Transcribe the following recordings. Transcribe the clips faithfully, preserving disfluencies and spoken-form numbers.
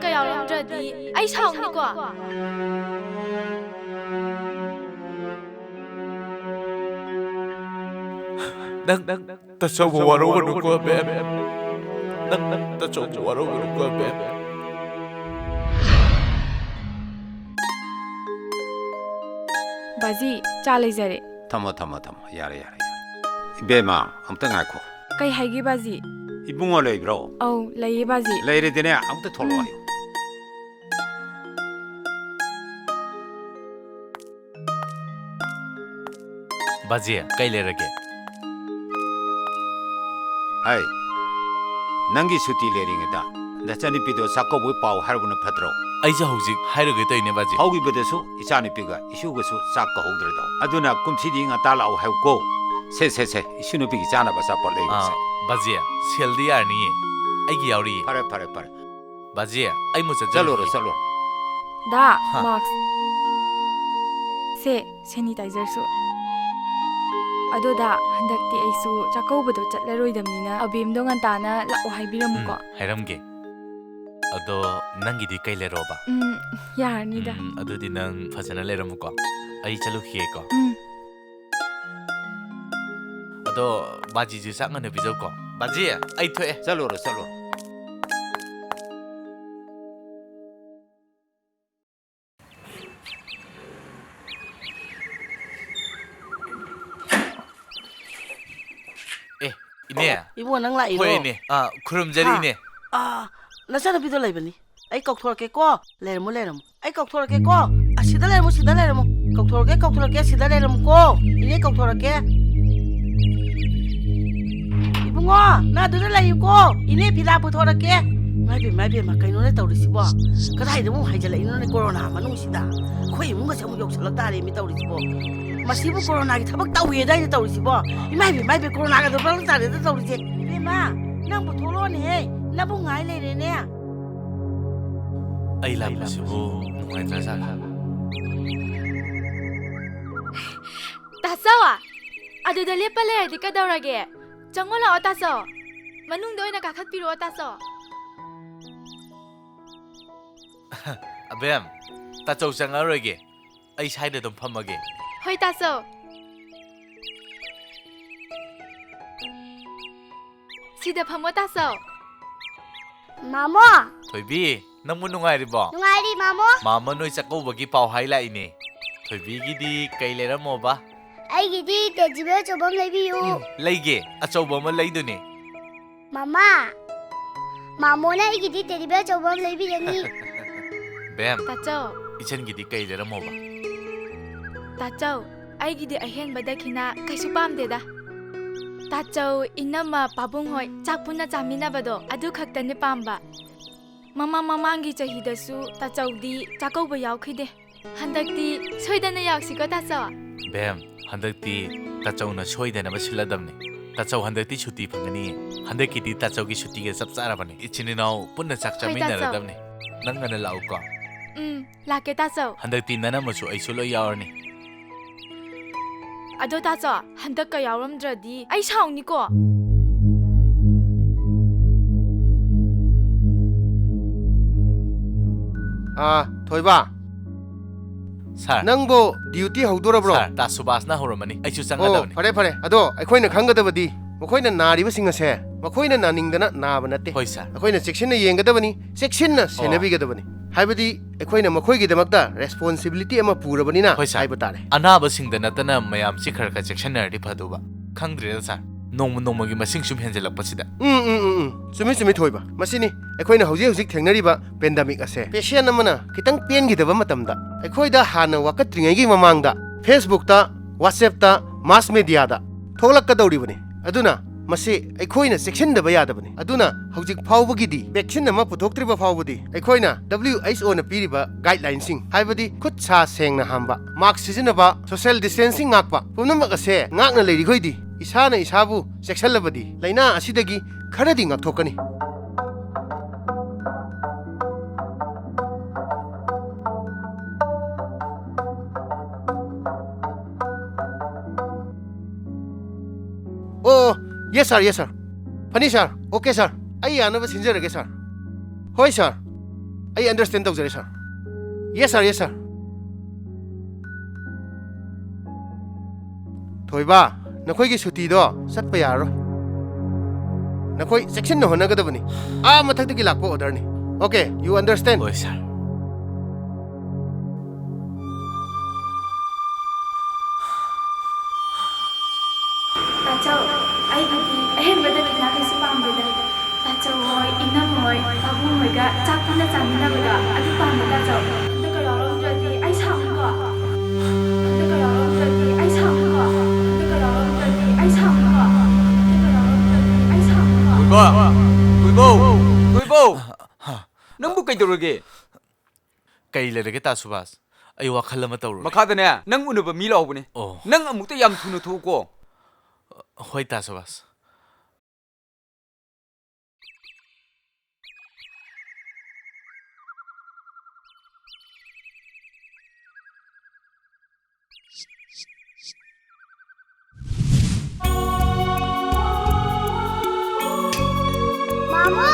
ꯀ ꯌꯥꯎꯔꯝꯗ꯭ꯔꯗꯤ ꯑꯩ ꯁꯥꯎꯅꯤꯀꯣ꯫ ꯅꯪ, ꯅꯪ ꯇꯥꯆꯧꯕ ꯋꯥꯔꯧꯒꯅꯨꯀꯣ, ꯕꯦꯝ꯫ ꯅꯪ, ꯅꯪ ꯇꯥꯆꯧꯕ ꯋꯥꯔꯧꯒꯅꯨꯀꯣ, ꯕꯦꯝ꯫ ꯕꯥꯖꯤ, ꯆꯥ ꯂꯩꯖꯔꯦ꯫ ꯊꯝꯃꯣ, ꯊꯝꯃꯣ, ꯊꯝꯃꯣ꯫ ꯌꯥꯔꯦ, ꯌꯥꯔꯦ, ꯌꯥꯔꯦ꯫ ꯏꯕꯦꯝꯃ, ꯑꯝꯇ ꯉꯥꯏꯈꯣ꯫ ꯀꯩ ꯍꯥꯏꯒꯦ, ꯕꯥꯖꯤ? ꯏꯕꯨꯡꯉꯣ ꯂꯩꯕ꯭ꯔꯣ? ꯑꯧ, ꯂꯩꯌꯦ, ꯕꯥꯖꯤ꯫ ꯂꯩꯔꯗꯤꯅꯦ, ꯑꯝꯇ ꯊꯣꯛꯂꯛꯑꯣ ꯎꯝ꯫ ꯍꯥꯏꯌꯨ꯫ ꯕꯥꯖꯤ, ꯀꯩ ꯂꯩꯔꯒꯦ? ꯍꯥꯏ, ꯅꯪꯒꯤ ꯁꯨꯇꯤ ꯂꯩꯔꯤꯉꯩꯗ ꯅꯆꯥꯅꯨꯄꯤꯗꯣ ꯆꯥꯛꯀꯧꯕꯒꯤ ꯄꯥꯎ ꯍꯥꯏꯔꯨꯕꯅ ꯐꯠꯇ꯭ꯔꯣ? ꯑꯩꯁꯦ ꯍꯧꯖꯤꯛ ꯍꯥꯏꯔꯨꯒꯦ ꯇꯧꯔꯤꯅꯦ, ꯕꯥꯖꯤ꯫ ꯍꯧꯈꯤꯕꯗꯁꯨ ꯏꯆꯥꯅꯨꯄꯤꯒ ꯏꯁꯨꯒꯁꯨ ꯆꯥꯛ ꯀꯧꯍꯧꯗ꯭ꯔꯦꯗꯣ꯫ ꯑꯗꯨꯅ ꯀꯨꯝꯁꯤꯗꯤ ꯉꯟꯇꯥ ꯂꯥꯛꯑꯣ ꯍꯥꯏꯌꯨꯀꯣ꯫ ꯁꯦ, ꯁꯦ, ꯁꯦ, ꯏꯁꯨ ꯅꯨꯄꯤꯒꯤ ꯆꯥꯅꯕ ꯑꯆꯥꯄꯣꯠ ꯂꯩꯔꯨꯁꯦ꯫ ꯑꯥ, ꯕꯥꯖꯤ, ꯁꯦꯜꯗꯤ ꯌꯥꯔꯅꯤꯌꯦ, ꯑꯩꯒꯤ ꯌꯥꯎꯔꯤꯌꯦ꯫ ꯐꯔꯦ, ꯐꯔꯦ, ꯐꯔꯦ꯫ ꯕꯥꯖꯤ, ꯑꯩ ꯃꯨ ꯆꯠꯆꯔꯒꯦ꯫ ꯆꯠꯂꯨꯔꯣ, ꯆꯠꯂꯨꯔꯣ꯫ ꯗꯥ, ꯍꯥ꯫ ꯃꯥꯛꯁ꯫ ꯁꯦ, ꯁꯦꯅꯤꯇꯥꯏꯖꯔꯁꯨ꯫ ꯑꯗꯣ ꯗꯥ, ꯍꯟꯗꯛꯇꯤ ꯑꯩꯁꯨ ꯆꯥꯛꯀꯧꯕꯗꯣ ꯆꯠꯂꯔꯣꯏꯗꯕꯅꯤꯅ ꯑꯕꯦꯝꯗꯣ ꯉꯟꯇꯥꯅ ꯂꯥꯛꯑꯣ ꯍꯥꯏꯕꯤꯔꯝꯃꯨꯀꯣ꯫ ꯎꯝ, ꯍꯥꯏꯔꯝꯒꯦ꯫ ꯑꯗꯣ ꯅꯪꯒꯤꯗꯤ ꯀꯩ ꯂꯩꯔꯣꯕ? ꯎꯝ, ꯌꯥꯔꯅꯤꯗ꯫ ꯎꯝ, ꯑꯗꯨꯗꯤ ꯅꯪ ꯐꯖꯅ ꯂꯩꯔꯝꯃꯨꯀꯣ꯫ ꯑꯩ ꯆꯠꯂꯨꯈꯤꯒꯦꯀꯣ꯫ ꯎꯝ꯫ ꯑꯗꯣ ꯕꯥꯖꯤꯁꯨ ꯆꯥꯛ ꯉꯟꯅ ꯄꯤꯖꯧꯀꯣ꯫ ꯕꯥꯖꯤ, ꯑꯩ ꯊꯣꯛꯑꯦ꯫ ꯆꯠꯂꯨꯔꯣ, ꯆꯠꯂꯨꯔꯣ꯫ ꯑꯦ, ꯏꯅꯦ꯫ ꯏꯕꯨꯡꯉꯣ, ꯅꯪ ꯂꯥꯛꯏꯔꯣ? ꯍꯣꯏ, ꯏꯅꯦ꯫ ꯑꯥ, ꯈꯨꯔꯨꯝꯖꯔꯤ, ꯍꯥ? ꯏꯅꯦ꯫ ꯑꯥ, ꯅꯆꯥꯅꯨꯄꯤꯗꯣ ꯂꯩꯕꯅꯤ꯫ ꯑꯩ ꯀꯧꯊꯣꯔꯛꯀꯦꯀꯣ꯫ ꯂꯩꯔꯝꯃꯣ, ꯂꯩꯔꯝꯃꯣ꯫ ꯑꯩ ꯀꯧꯊꯣꯔꯛꯀꯦꯀꯣ꯫ ꯑꯁꯤꯗ ꯂꯩꯔꯝꯃꯣ, ꯁꯤꯗ ꯂꯩꯔꯝꯃꯣ꯫ ꯀꯧꯊꯣꯔꯛꯀꯦ, ꯀꯧꯊꯣꯔꯛꯀꯦ, ꯁꯤꯗ ꯂꯩꯔꯝꯃꯨꯀꯣ꯫ ꯏꯅꯦ ꯀꯧꯊꯣꯔꯛꯀꯦ꯫ ꯏꯕꯨꯡꯉꯣ, ꯅꯪ ꯑꯗꯨꯗ ꯂꯩꯌꯨꯀꯣ꯫ ꯏꯅꯦ ꯐꯤꯗꯥ ꯄꯨꯊꯣꯔꯛꯀꯦ꯫ ꯏꯃꯥ ꯏꯕꯦꯝꯃ, ꯏꯕꯦꯝꯃ, ꯀꯩꯅꯣꯅꯦ ꯇꯧꯔꯤꯁꯤꯕꯣ? ꯀꯗꯥꯏꯗ ꯑꯃꯨꯛ ꯍꯥꯏꯖꯤꯜꯂꯛꯏꯅꯣꯅꯦ ꯀꯣꯔꯣꯅꯥ ꯃꯅꯨꯡꯁꯤꯗ? ꯑꯩꯈꯣꯏ ꯏꯃꯨꯡꯒꯁꯦ ꯑꯃꯨꯛ ꯌꯧꯁꯜꯂꯛ ꯇꯥꯔꯦꯃꯤ ꯇꯧꯔꯤꯁꯤꯕꯣ꯫ ꯃꯁꯤꯕꯨ ꯀꯣꯔꯣꯅꯥꯒꯤ ꯊꯕꯛ ꯇꯧꯋꯦꯗꯥꯏꯅꯦ ꯇꯧꯔꯤꯁꯤꯕꯣ? ꯏꯃꯥ ꯏꯕꯦꯝꯃ, ꯏꯕꯦꯝꯃ, ꯀꯣꯔꯣꯅꯥꯒ ꯊꯕꯛ ꯇꯥꯔꯦꯗ ꯇꯧꯔꯤꯁꯦ꯫ ꯏꯕꯦꯝꯃ, ꯅꯪꯕꯨ ꯊꯣꯛꯂꯛꯑꯣꯅꯦꯍꯦ꯫ ꯅꯕꯨꯡ ꯉꯥꯏ ꯂꯩꯔꯦꯅꯦ꯫ ꯑꯩ ꯂꯥꯛꯄꯁꯤꯕꯨ ꯅꯨꯡꯉꯥꯏꯇ꯭ꯔꯖꯥꯠꯂꯥ? ꯇꯥꯆꯧ! ꯑꯗꯨꯗ ꯂꯦꯞꯄ ꯂꯩꯔꯗꯤ ꯀꯩꯗꯧꯔꯒꯦ? ꯆꯪꯉꯣ ꯂꯥꯛꯑꯣ, ꯇꯥꯆꯧ꯫ ꯃꯅꯨꯡꯗ ꯑꯣꯏꯅ ꯀꯥꯈꯠꯄꯤꯔꯛꯑꯣ, ꯇꯥꯆꯧ꯫ ꯑꯕꯦꯝ, ꯇꯥꯆꯧ ꯆꯪꯉꯛꯑꯔꯣꯏꯒꯦ꯫ ꯑꯩ ꯁ꯭ꯋꯥꯏꯗ ꯑꯗꯨꯝ ꯐꯝꯃꯒꯦ꯫ ꯍꯣꯏ, ꯇꯥꯆꯧ꯫ ꯁꯤꯗ ꯐꯝꯃꯣ, ꯇꯥꯆꯧ꯫ ꯃꯥꯃꯣ! ꯊꯣꯏꯕꯤ, ꯅꯪꯕꯨ ꯅꯨꯡꯉꯥꯏꯔꯤꯕꯣ? ꯅꯨꯡꯉꯥꯏꯔꯤ, ꯃꯥꯃꯣ꯫ ꯃꯥꯃ ꯅꯣꯏ ꯆꯥꯛꯀꯧꯕꯒꯤ ꯄꯥꯎ ꯍꯥꯏ ꯂꯥꯛꯏꯅꯦ꯫ ꯊꯣꯏꯕꯤꯒꯤꯗꯤ ꯀꯩ ꯂꯩꯔꯝꯃꯣꯕ? ꯑꯩꯒꯤꯗꯤ teddy bear ꯑꯆꯧꯕ ꯑꯃ ꯂꯩꯕꯤꯌꯨ꯫ ꯎꯝ, ꯂꯩꯒꯦ꯫ ꯑꯆꯧꯕ ꯑꯃ ꯂꯩꯗꯨꯅꯦ꯫ ꯃꯃꯥ, ꯃꯥꯃꯣꯅ ꯑꯩꯒꯤꯗꯤ teddy bear ꯑꯆꯧꯕ ꯑꯃ ꯂꯩꯕꯤꯔꯅꯤ꯫ ꯕꯦꯝ, ꯇꯥꯆꯧ꯫ ꯏꯆꯟꯒꯤꯗꯤ ꯀꯩ ꯂꯩꯔꯝꯃꯣꯕ? ꯇꯥꯆꯧ, ꯑꯩꯒꯤꯗꯤ ꯑꯍꯦꯟꯕ ꯗꯈꯤꯅꯥ ꯀꯩꯁꯨ ꯄꯥꯝꯗꯦꯗ꯫ ꯇꯥꯆꯧ, ꯏꯅꯝꯃ, ꯄꯥꯕꯨꯡ ꯍꯣꯏ ꯆꯥꯛ ꯄꯨꯟꯅ ꯆꯥꯃꯤꯟꯅꯕꯗꯣ, ꯑꯗꯨ ꯈꯛꯇꯅꯤ ꯄꯥꯝꯕ꯫ ꯃꯃꯥꯡ ꯃꯃꯥꯡꯒꯤ ꯆꯍꯤꯗꯁꯨ ꯇꯥꯆꯧꯗꯤ ꯆꯥꯛꯀꯧꯕ ꯌꯥꯎꯈꯤꯗꯦ꯫ ꯍꯟꯗꯛꯇꯤ ꯁꯣꯏꯗꯅ ꯌꯥꯎꯁꯤꯀꯣ, ꯇꯥꯆꯧ꯫ ꯕꯦꯝ, ꯍꯟꯗꯛꯇꯤ ꯇꯥꯆꯧꯅ ꯁꯣꯏꯗꯅꯕ ꯁꯤꯜꯂꯗꯕꯅꯤ꯫ ꯇꯥꯆꯧ ꯍꯟꯗꯛꯇꯤ ꯁꯨꯇꯤ ꯐꯪꯒꯅꯤꯌꯦ꯫ ꯍꯟꯗꯛꯀꯤꯗꯤ ꯇꯥꯆꯧꯒꯤ ꯁꯨꯇꯤꯒ ꯆꯞ ꯆꯥꯔꯕꯅꯤ꯫ ꯏꯆꯤꯟ ꯏꯅꯥꯎ ꯄꯨꯟꯅ ꯆꯥꯛ ꯍꯣꯏ, ꯇꯥꯆꯧ꯫ ꯆꯥꯃꯤꯟꯅꯔꯗꯕꯅꯤ꯫ ꯅꯪ ꯉꯟꯅ ꯂꯥꯛꯎꯀꯣ꯫ ꯎꯝ, ꯂꯥꯛꯀꯦ, ꯇꯥꯆꯧ꯫ ꯍꯟꯗꯛꯇꯤ ꯅꯅꯝꯃꯁꯨ ꯑꯩꯁꯨ ꯂꯣꯏ ꯌꯥꯎꯔꯅꯤ꯫ ꯑꯗꯣ, ꯇꯥꯆꯧ, ꯍꯟꯗꯛꯀ ꯌꯥꯎꯔꯝꯗ꯭ꯔꯗꯤ ꯑꯩ ꯁꯥꯎꯅꯤꯀꯣ꯫ ꯑꯥ, ꯊꯣꯏꯕ꯫ ꯁꯥꯔ꯫ ꯅꯪꯕꯨ duty ꯍꯧꯗꯣꯔꯕ꯭ꯔꯣ? ꯁꯥꯔ, ꯇꯥ ꯁꯨꯕꯥꯁꯅ ꯍꯧꯔꯝꯃꯅꯤ꯫ ꯑꯩꯁꯨ ꯑꯣ, ꯆꯪꯒꯗꯕꯅꯤ꯫ ꯐꯔꯦ, ꯐꯔꯦ꯫ ꯑꯗꯣ ꯑꯩꯈꯣꯏꯅ ꯈꯪꯒꯗꯕꯗꯤ ꯃꯈꯣꯏꯅ ꯅꯥꯔꯤꯕꯁꯤꯡ ꯑꯁꯦ ꯃꯈꯣꯏꯅ ꯅꯥꯅꯤꯡꯗꯅ ꯅꯥꯕ ꯅꯠꯇꯦ꯫ ꯍꯣꯏ, ꯁꯥꯔ꯫ ꯑꯩꯈꯣꯏꯅ ꯆꯦꯛꯁꯤꯟꯅ ꯌꯦꯡꯒꯗꯕꯅꯤ, ꯆꯦꯛꯁꯤꯟꯅ ꯑꯣ꯫ ꯁꯦꯟꯅꯕꯤꯒꯗꯕꯅꯤ꯫ ꯍꯥꯏꯕꯗꯤ ꯑꯩꯈꯣꯏꯅ ꯃꯈꯣꯏꯒꯤꯗꯃꯛꯇ responsibility ꯑꯃ ꯄꯨꯔꯕꯅꯤꯅ ꯍꯣꯏ, ꯁꯥꯔ꯫ ꯍꯥꯏꯕ ꯇꯥꯔꯦ꯫ ꯑꯅꯥꯕꯁꯤꯡꯗ ꯅꯠꯇꯅ ꯃꯌꯥꯝꯁꯤ ꯈꯔ ꯈꯔ ꯆꯦꯛꯁꯤꯟꯅꯔꯗꯤ ꯐꯗꯧꯕ꯫ ꯈꯪꯗ꯭ꯔꯦꯗ, ꯁꯥꯔ꯫ ꯅꯣꯡꯃ ꯅꯣꯡꯃꯒꯤ ꯃꯁꯤꯡ ꯁꯨꯝ ꯍꯦꯟꯖꯜꯂꯛꯄꯁꯤꯗ꯫ ꯎꯝ, ꯎꯝ, ꯎꯝ, ꯎꯝ꯫ ꯆꯨꯝꯃꯤ, ꯆꯨꯝꯃꯤ, ꯊꯣꯏꯕ꯫ ꯃꯁꯤꯅꯤ ꯑꯩꯈꯣꯏꯅ ꯍꯧꯖꯤꯛ ꯍꯧꯖꯤꯛ ꯊꯦꯡꯅꯔꯤꯕ pandemic ꯑꯁꯦ꯫ Patient ꯑꯃꯅ ꯈꯤꯇꯪ ꯄꯦꯟꯈꯤꯗꯕ ꯃꯇꯝꯗ ꯑꯩꯈꯣꯏꯗ ꯍꯥꯟꯅ ꯋꯥꯀꯠꯇ꯭ꯔꯤꯉꯩꯒꯤ ꯃꯃꯥꯡꯗ Facebook-ꯇ, WhatsApp-ꯇ, mass media-ꯗ ꯊꯣꯛꯂꯛꯀꯗꯧꯔꯤꯕꯅꯤ꯫ ꯑꯗꯨꯅ ꯃꯁꯤ ꯑꯩꯈꯣꯏꯅ ꯆꯦꯛꯁꯤꯟꯗꯕ ꯌꯥꯗꯕꯅꯤ꯫ ꯑꯗꯨꯅ ꯍꯧꯖꯤꯛ ꯐꯥꯎꯕꯒꯤꯗꯤ vaccine ꯑꯃ ꯄꯨꯊꯣꯛꯇ꯭ꯔꯤꯕ ꯐꯥꯎꯕꯗꯤ ꯑꯩꯈꯣꯏꯅ W H O-ꯅ ꯄꯤꯔꯤꯕ guideline-ꯁꯤꯡ, ꯍꯥꯏꯕꯗꯤ ꯈꯨꯠ ꯁꯥ ꯁꯦꯡꯅ ꯍꯥꯝꯕ, mask ꯁꯤꯖꯤꯟꯅꯕ, social distancing ꯉꯥꯛꯄ, ꯄꯨꯝꯅꯃꯛ ꯑꯁꯦ ꯉꯥꯛꯅ ꯂꯩꯔꯤꯈꯣꯏꯗꯤ ꯏꯁꯥꯅ ꯏꯁꯥꯕꯨ ꯆꯦꯛꯁꯤꯜꯂꯕꯗꯤ ꯂꯥꯏꯅꯥ ꯑꯁꯤꯗꯒꯤ ꯈꯔꯗꯤ ꯉꯥꯛꯊꯣꯛꯀꯅꯤ꯫ ꯑꯣ, yes sir, yes sir꯫ ꯐꯅꯤ sir, okay sir꯫ ꯑꯩ ꯌꯥꯅꯕ ꯁꯤꯟꯖꯔꯒꯦ sir꯫ ꯍꯣꯏ sir꯫ ꯑꯩ understand ꯇꯧꯖꯔꯦ, sir. Yes, sir, yes, sir. ꯊꯣꯏꯕ, ꯅꯈꯣꯏꯒꯤ ꯁꯨꯇꯤꯗꯣ ꯆꯠꯄ ꯌꯥꯔꯔꯣꯏ꯫ ꯅꯈꯣꯏ ꯆꯦꯛꯁꯤꯟꯅ ꯍꯣꯠꯅꯒꯗꯕꯅꯤ꯫ ꯑꯥ ꯃꯊꯛꯇꯒꯤ ꯂꯥꯛꯄ orderꯅꯤ꯫ Okay, you understand? ꯍꯣꯏ, sir. ꯇꯥꯆꯧ, ꯑꯩꯒꯤꯗꯤ ꯑꯍꯦꯟꯕ ꯗꯈꯤꯅꯥ ꯀꯩꯁꯨ ꯄꯥꯝꯗꯦꯗ꯫ ꯇꯥꯆꯧ ꯍꯣꯏ, ꯏꯅꯝ ꯍꯣꯏ, ꯄꯥꯕꯨꯡ ꯍꯣꯏꯒ ꯆꯥꯛ ꯄꯨꯟꯅ ꯆꯥꯃꯤꯟꯅꯕꯗꯣ ꯑꯗꯨ ꯄꯥꯝꯃꯦ ꯇꯥꯆꯧ꯫ ꯍꯟꯗꯛꯀ ꯌꯥꯎꯔꯝꯗ꯭ꯔꯗꯤ ꯑꯩ ꯁꯥꯎꯅꯤꯀꯣ꯫ ꯍꯟꯗꯛꯀ ꯌꯥꯎꯔꯝꯗ꯭ꯔꯗꯤ ꯑꯩ ꯁꯥꯎꯅꯤꯀꯣ꯫ ꯍꯟꯗꯛꯀ ꯌꯥꯎꯔꯝꯗ꯭ꯔꯗꯤ ꯑꯩ ꯁꯥꯎꯅꯤꯀꯣ꯫ ꯍꯟꯗꯛꯀ ꯌꯥꯎꯔꯝꯗ꯭ꯔꯗꯤ ꯑꯩ ꯁꯥꯎꯅꯤꯀꯣ꯫ ꯊꯣꯏꯕ! ꯊꯣꯏꯕꯧ! ꯊꯣꯏꯕꯧ! ꯅꯪꯕꯨ ꯀꯩꯗꯧꯔꯒꯦ? ꯀꯩ ꯂꯩꯔꯒꯦ, ꯇꯥ ꯁꯨꯕꯥꯁ? ꯑꯩ ꯋꯥꯈꯜ ꯑꯃ ꯇꯧꯔꯨꯔꯦ꯫ ꯃꯈꯥꯗꯅꯦ, ꯅꯪ ꯎꯅꯕ ꯃꯤ ꯂꯥꯛꯍꯧꯕꯅꯦ꯫ ꯑꯣ꯫ ꯅꯪ ꯑꯃꯨꯛꯇ ꯌꯥꯝ ꯊꯨꯅ ꯊꯣꯛꯎꯀꯣ꯫ ꯍꯣꯏ, ꯇꯥ ꯁꯨꯕꯥꯁ꯫ ꯃꯥꯃꯣ,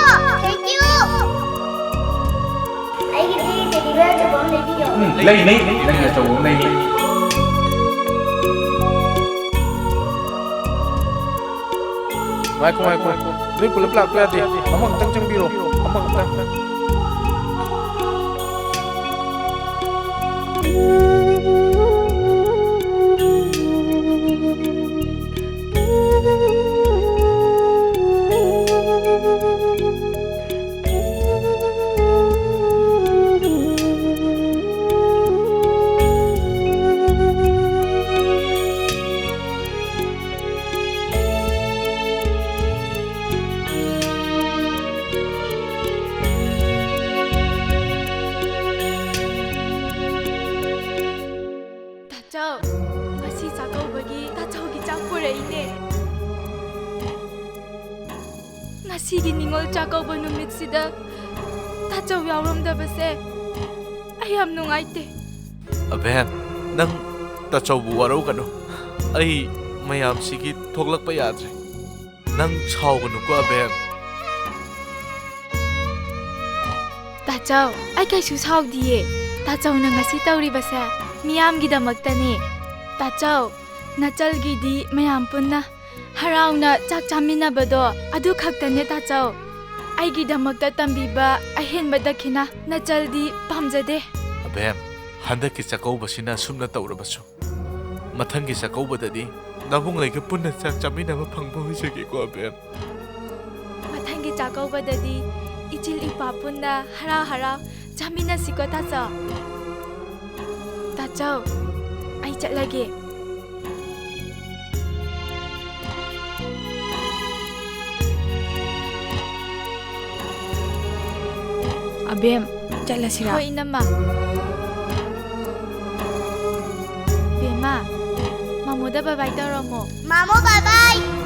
thank you꯫ ꯑꯩꯒꯤꯗꯤ teddy bear ꯑꯆꯧꯕ ꯑꯃ ꯂꯩꯕꯤꯌꯣ꯫ ꯎꯝ, ꯂꯩ, ꯂꯩ, ꯅꯪꯒꯤ ꯑꯆꯧꯕ ꯑꯃ ꯂꯩ꯫ ꯉꯥꯏꯈꯣ, ꯉꯥꯏꯈꯣ꯫ ꯅꯣꯏ ꯄꯨꯂꯞ ꯂꯥꯛꯄ ꯌꯥꯗꯦ꯫ ꯑꯃꯈꯛꯇꯪ ꯆꯪꯕꯤꯔꯣ꯫ ꯑꯃꯈꯛꯇꯪ꯫ ꯇꯥꯆꯧ, ꯉꯁꯤ ꯆꯥꯛꯀꯧꯕꯒꯤ ꯇꯥꯆꯧꯒꯤ ꯆꯥꯛ ꯄꯨꯔꯛꯏꯅꯦ꯫ ꯉꯁꯤꯒꯤ ꯅꯤꯉꯣꯜ ꯆꯥꯛꯀꯧꯕ ꯅꯨꯃꯤꯠꯁꯤꯗ ꯇꯥꯆꯧ ꯌꯥꯎꯔꯝꯗꯕꯁꯦ ꯑꯩ ꯌꯥꯝ ꯅꯨꯡꯉꯥꯏꯇꯦ꯫ ꯑꯕꯦꯟ, ꯅꯪ ꯇꯥꯆꯧꯕꯨ ꯋꯥꯔꯧꯒꯅꯨ꯫ ꯑꯩ ꯃꯌꯥꯝꯁꯤꯒꯤ ꯊꯣꯛꯂꯛꯄ ꯌꯥꯗ꯭ꯔꯦ꯫ ꯅꯪ ꯁꯥꯎꯒꯅꯨꯀꯣ, ꯑꯕꯦꯟ꯫ ꯇꯥꯆꯧ꯫ ꯇꯥꯆꯧ, ꯑꯩ ꯀꯩꯁꯨ ꯁꯥꯎꯗꯤꯌꯦ꯫ ꯇꯥꯆꯧꯅ ꯉꯁꯤ ꯇꯧꯔꯤꯕꯁꯦ ꯃꯤꯌꯥꯝꯒꯤꯗꯃꯛꯇꯅꯦ꯫ ꯇꯥꯆꯧ, ꯅꯆꯜꯒꯤꯗꯤ ꯃꯌꯥꯝ ꯄꯨꯟꯅ ꯍꯔꯥꯎꯅ ꯆꯥꯛ ꯆꯥꯃꯤꯟꯅꯕꯗꯣ ꯑꯗꯨ ꯈꯛꯇꯅꯦ ꯇꯥꯆꯧ꯫ ꯑꯩꯒꯤꯗꯃꯛꯇ ꯇꯝꯕꯤꯕ ꯑꯍꯦꯟꯕ ꯗꯈꯤꯅꯥ ꯅꯆꯜꯗꯤ ꯄꯥꯝꯖꯗꯦ꯫ ꯑꯕꯦꯝ, ꯍꯟꯗꯛꯀꯤ ꯆꯥꯛꯀꯧꯕꯁꯤꯅ ꯑꯁꯨꯝꯅ ꯇꯧꯔꯕꯁꯨ, ꯃꯊꯪꯒꯤ ꯆꯥꯛꯀꯧꯕꯗꯗꯤ ꯅꯕꯨꯡ ꯂꯩꯒ ꯄꯨꯟꯅ ꯆꯥꯛ ꯆꯥꯃꯤꯟꯅꯕ ꯐꯪꯕ ꯑꯣꯏꯖꯒꯦꯀꯣ ꯑꯕꯦꯝ꯫ ꯃꯊꯪꯒꯤ ꯆꯥꯛꯀꯧꯕꯗꯗꯤ ꯏꯆꯤꯜ ꯏꯄꯥ ꯄꯨꯟꯅ ꯍꯔꯥꯎ ꯍꯔꯥꯎ ꯆꯥꯃꯤꯟꯅꯁꯤꯀꯣ ꯇꯥꯆꯧ꯫ ꯇꯥꯆꯧ, ꯑꯩ ꯆꯠꯂꯒꯦ꯫ ꯑꯕꯦꯝ, ꯆꯠꯂꯁꯤꯔꯥ? ꯍꯣꯏ, ꯏꯅꯝꯃ꯫ ꯕꯦꯝꯃ, ꯃꯥꯃꯣꯗ ꯕꯥꯏ ꯕꯥꯏ ꯇꯧꯔꯝꯃꯣ꯫ ꯃꯥꯃꯣ, ꯕꯥꯏ ꯕꯥꯏ꯫